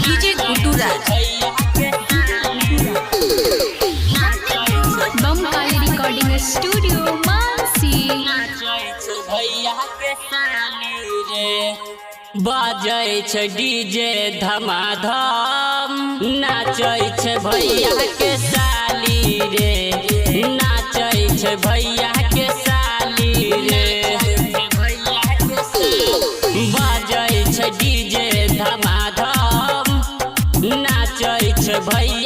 DJ Guddu Raj. Bam Kali recording studio Mansi. बाजै छै DJ धमाधम, नाचै छै भैया के साली रे, नाचै छै भैया के साली रे। बाजै छै डीजे धमाधम, नाचै छै भैया।